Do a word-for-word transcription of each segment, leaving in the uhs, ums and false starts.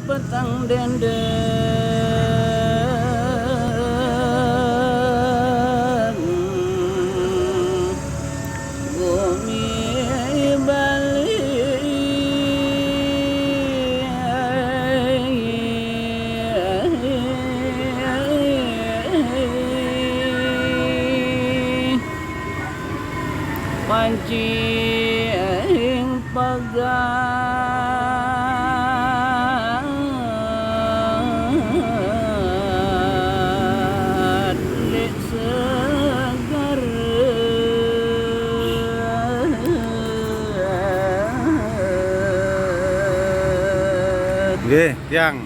Petang dendeng bumi Bali, pancing pegat lek segar. Nggih, tiang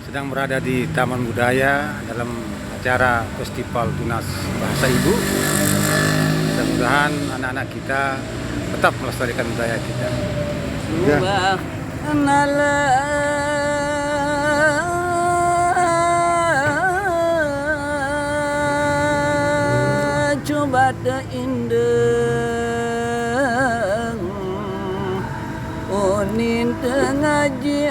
sedang berada di Taman Budaya dalam acara Festival Tunas Bahasa Ibu. Mudah-mudahan anak-anak kita tetap melestarikan budaya kita. Ya. Ubah nala coba teindeng unin tengaji.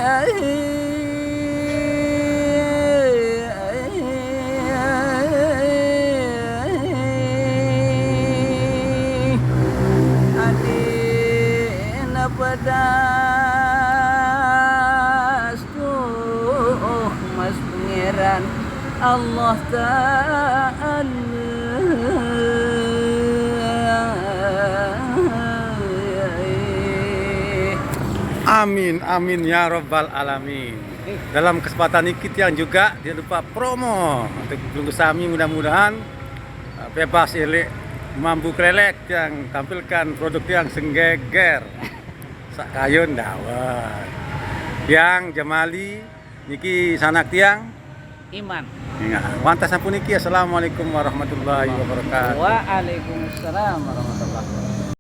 Adina pedas tuh mas Pangeran Allah Ta'ala. Amin, amin ya rabbal alamin. Dalam kesempatan ini kita juga tidak lupa promo untuk pelunggu sami, mudah-mudahan eh, bebas ilik mambu kelelek yang tampilkan produk yang senggeger. Sak kayun dawet. Yang Jamali niki sanak tiang. Iman. Ingat. Wantah sampun niki, assalamualaikum warahmatullahi wabarakatuh. Waalaikumsalam warahmatullahi wabarakatuh.